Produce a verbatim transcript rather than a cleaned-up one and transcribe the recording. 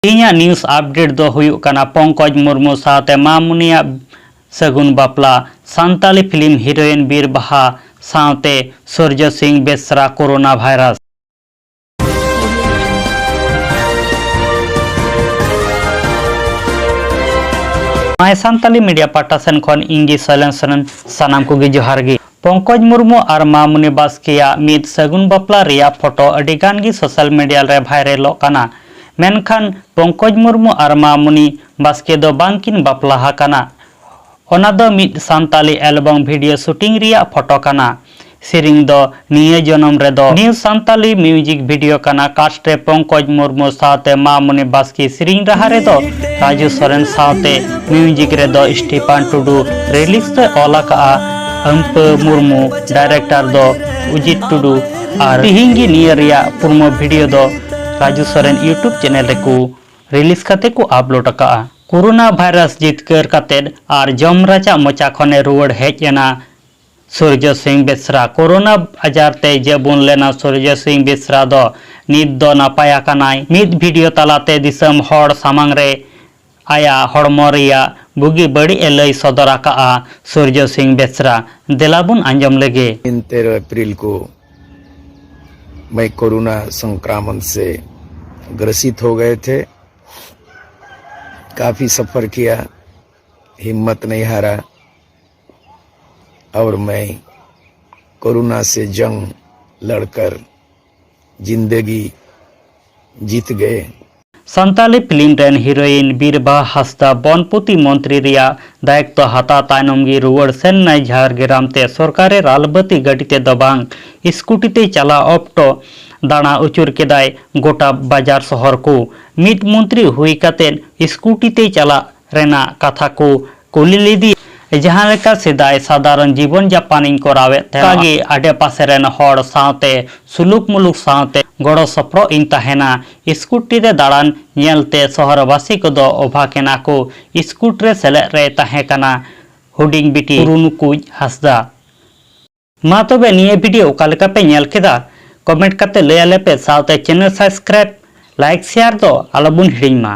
ᱛᱮᱦᱮᱧᱟᱜ news update ᱫᱚ ᱦᱩᱭᱩᱜ ᱠᱟᱱᱟ ᱯᱚᱝᱠᱚᱡᱽ ᱢᱩᱨᱢᱩ ᱥᱟᱶᱛᱮ ᱢᱟᱢᱩᱱᱤᱭᱟᱜ ᱥᱟᱹᱜᱩᱱ ᱵᱟᱯᱞᱟ, ᱥᱟᱱᱛᱟᱞᱤ film heroine ᱵᱤᱨ ᱵᱟᱦᱟ ᱥᱟᱶᱛᱮ ᱥᱩᱨᱡᱚ ᱥᱤᱝ ᱵᱮᱥᱨᱟ corona virus᱾ My Santali Media ᱯᱟᱦᱴᱟ ᱥᱮᱱ ᱠᱷᱚᱱ ᱤᱧ ᱜᱮ ᱥᱚᱭᱞᱮᱱ ᱥᱚᱨᱮᱱ, ᱥᱟᱱᱟᱢ ᱠᱚᱜᱮ ᱡᱚᱦᱟᱨ ᱜᱮ᱾ ᱯᱚᱝᱠᱚᱡᱽ ᱢᱩᱨᱢᱩ ᱟᱨ ᱢᱟᱢᱩᱱᱤ ᱵᱟᱥᱠᱮᱭᱟᱜ ᱢᱤᱫ ᱥᱟᱹᱜᱩᱱ ᱵᱟᱯᱞᱟ ᱨᱮᱭᱟᱜ photo ᱟᱹᱰᱤ ᱜᱟᱱ ᱜᱮ social media ᱨᱮ viralᱚᱜ ᱠᱟᱱᱟ᱾ ᱢᱮᱱᱠᱷᱟᱱ ᱯᱚᱝᱠᱚᱡᱽ ᱢᱩᱨᱢᱩ ᱟᱨ ᱢᱟᱢᱩᱱᱤ ᱵᱟᱥᱠᱮ ᱫᱚ ᱵᱟᱝ ᱠᱤᱱ ᱵᱟᱯᱞᱟ ᱟᱠᱟᱱᱟ᱾ ᱚᱱᱟ ᱫᱚ ᱢᱤᱫ ᱥᱟᱱᱛᱟᱞᱤ album video shooting ᱨᱮᱭᱟᱜ photo ᱠᱟᱱᱟ᱾ ᱥᱮᱨᱮᱧ ᱫᱚ ᱱᱤᱭᱟᱹ ᱡᱚᱱᱚᱢ ᱨᱮᱫᱚ New Santali music video ᱠᱟᱱᱟ᱾ Cast ᱨᱮ ᱯᱚᱝᱠᱚᱡᱽ ᱢᱩᱨᱢᱩ ᱥᱟᱶᱛᱮ ᱢᱟᱢᱩᱱᱤ ᱵᱟᱥᱠᱮ, ᱥᱮᱨᱮᱧ ᱨᱟᱦᱟ ᱨᱮᱫᱚ ᱨᱟᱡᱩ ᱥᱚᱨᱮᱱ ᱥᱟᱶᱛᱮ music ᱨᱮᱫᱚ ᱥᱴᱤᱯᱷᱟᱱ ᱴᱩᱰᱩ, lyrics ᱫᱚᱭ ᱚᱞ ᱟᱠᱟᱫᱼᱟ ᱟᱢᱯᱟᱹ ᱢᱩᱨᱢᱩ, director ᱫᱚ ᱩᱡᱤᱛ ᱴᱩᱰᱩ᱾ ᱟᱨ ᱛᱤᱦᱤᱧ ᱜᱮ ᱱᱤᱭᱟᱹ ᱨᱮᱭᱟᱜ promo video ᱫᱚ ᱨᱟᱡᱩ ᱥᱚᱨᱮᱱ YouTube channel ᱨᱮᱠᱚ release ᱠᱟᱛᱮ ᱠᱚ upload ᱟᱠᱟᱫᱼᱟ᱾ Corona virus ᱡᱤᱛᱠᱟᱹᱨ ᱠᱟᱛᱮ ᱟᱨ ᱡᱚᱢ ᱨᱟᱪᱟᱜ ᱢᱚᱪᱟ ᱠᱷᱚᱱᱮ ᱨᱩᱣᱟᱹᱲ ᱦᱮᱡ ᱮᱱᱟ ᱥᱩᱨᱡᱚ ᱥᱤᱝ ᱵᱮᱥᱨᱟ᱾ Corona ᱟᱡᱟᱨ ᱛᱮ ᱡᱟᱹᱵᱩᱱ ᱞᱮᱱᱟ ᱥᱩᱨᱡᱚ ᱥᱤᱝ ᱵᱮᱥᱨᱟ ᱫᱚ ᱱᱤᱛ ᱫᱚ ᱱᱟᱯᱟᱭ ᱟᱠᱟᱱᱟᱭ᱾ ᱢᱤᱫ video ᱛᱟᱞᱟᱛᱮ ᱫᱤᱥᱚᱢ ᱦᱚᱲ ᱥᱟᱢᱟᱝ ᱨᱮ ᱟᱭᱟᱜ ᱦᱚᱲᱢᱚ ᱨᱮᱭᱟᱜ ᱵᱩᱜᱤ ᱵᱟᱹᱲᱤᱡ ᱮ ᱞᱟᱹᱭ ᱥᱚᱫᱚᱨ ᱟᱠᱟᱫᱼᱟ ᱥᱩᱨᱡᱚ ᱥᱤᱝ ᱵᱮᱥᱨᱟ᱾ ᱫᱮᱞᱟ ᱵᱚᱱ ᱟᱸᱡᱚᱢ ᱞᱮᱜᱮ᱾ इन तेरह अप्रैल को मैं कोरोना संक्रमण से ग्रसित हो गए थे। काफी सफर किया, हिम्मत नहीं हारा और मैं कोरोना से जंग लड़कर जिंदगी जीत गए। ᱥᱟᱱᱛᱟᱞᱤ film ᱨᱮᱱ heroine ᱵᱤᱨᱵᱟᱦᱟ ᱦᱟᱸᱥᱫᱟ ᱵᱚᱱᱯᱚᱛᱤ ᱢᱚᱱᱛᱨᱤ ᱨᱮᱭᱟᱜ ᱫᱟᱭᱤᱛᱛᱚ ᱦᱟᱛᱟᱣ ᱛᱟᱭᱱᱚᱢ ᱜᱮ ᱨᱩᱣᱟᱹᱲ ᱥᱮᱱ ᱱᱟᱭ ᱡᱷᱟᱲᱜᱨᱟᱢ ᱛᱮ᱾ ᱥᱚᱨᱠᱟᱨ ᱨᱮ ᱨᱟᱞᱵᱟᱹᱛᱤ ᱜᱟᱹᱰᱤ ᱛᱮ ᱫᱚ ᱵᱟᱝ, scooty ᱛᱮ ᱪᱟᱞᱟᱣ ᱚᱠᱛᱚ ᱫᱟᱬᱟ ᱟᱹᱪᱩᱨ ᱠᱮᱫᱟᱭ ᱜᱚᱴᱟ ᱵᱟᱡᱟᱨ ᱥᱚᱦᱚᱨ ᱠᱚ᱾ ᱢᱤᱫ ᱢᱚᱱᱛᱨᱤ ᱦᱩᱭ ᱠᱟᱛᱮ scooty ᱛᱮ ᱪᱟᱞᱟᱜ ᱨᱮᱱᱟᱜ ᱠᱟᱛᱷᱟ ᱠᱚ ᱠᱩᱞᱤ ᱞᱮᱫᱮᱭᱟ᱾ ᱡᱟᱦᱟᱸ ᱞᱮᱠᱟ ᱥᱮᱫᱟᱭ ᱥᱟᱫᱷᱟᱨᱚᱱ ᱡᱤᱵᱚᱱ ᱡᱟᱯᱟᱱ ᱤᱧ ᱠᱚᱨᱟᱣᱮᱫ ᱛᱟᱦᱮᱸᱱᱟ, ᱚᱱᱠᱟ ᱜᱮ ᱟᱰᱮ ᱯᱟᱥᱮ ᱨᱮᱱ ᱦᱚᱲ ᱥᱟᱶᱛᱮ ᱥᱩᱞᱩᱠ ᱢᱩᱞᱩᱠ ᱥᱟᱶᱛᱮ ᱜᱚᱲᱚ ᱥᱚᱯᱚᱦᱚᱫ ᱤᱧ ᱛᱟᱦᱮᱸᱱᱟ᱾ scooty ᱨᱮ ᱫᱟᱬᱟᱱ ᱧᱮᱞᱛᱮ ᱥᱚᱦᱚᱨ ᱵᱟᱹᱥᱤ ᱠᱚᱫᱚ ᱚᱵᱷᱟᱠ ᱮᱱᱟ ᱠᱚ᱾ scooty ᱨᱮ ᱥᱮᱞᱮᱫ ᱨᱮᱭ ᱛᱟᱦᱮᱸ ᱠᱟᱱᱟ ᱦᱩᱰᱤᱧ ᱵᱤᱴᱤ ᱯᱩᱨᱩᱱᱩᱠᱩᱡ ᱦᱟᱸᱥᱫᱟ᱾ ᱢᱟ ᱛᱚᱵᱮ ᱱᱤᱭᱟᱹ video ᱚᱠᱟ ᱞᱮᱠᱟ ᱯᱮ ᱧᱮᱞ ᱠᱮᱫᱟ, comment ᱠᱟᱛᱮ ᱞᱟᱹᱭ ᱟᱞᱮ ᱯᱮ, ᱥᱟᱶᱛᱮ channel subscribe like share ᱫᱚ ᱟᱞᱚᱵᱚᱱ ᱦᱤᱲᱤᱧ ᱢᱟ᱾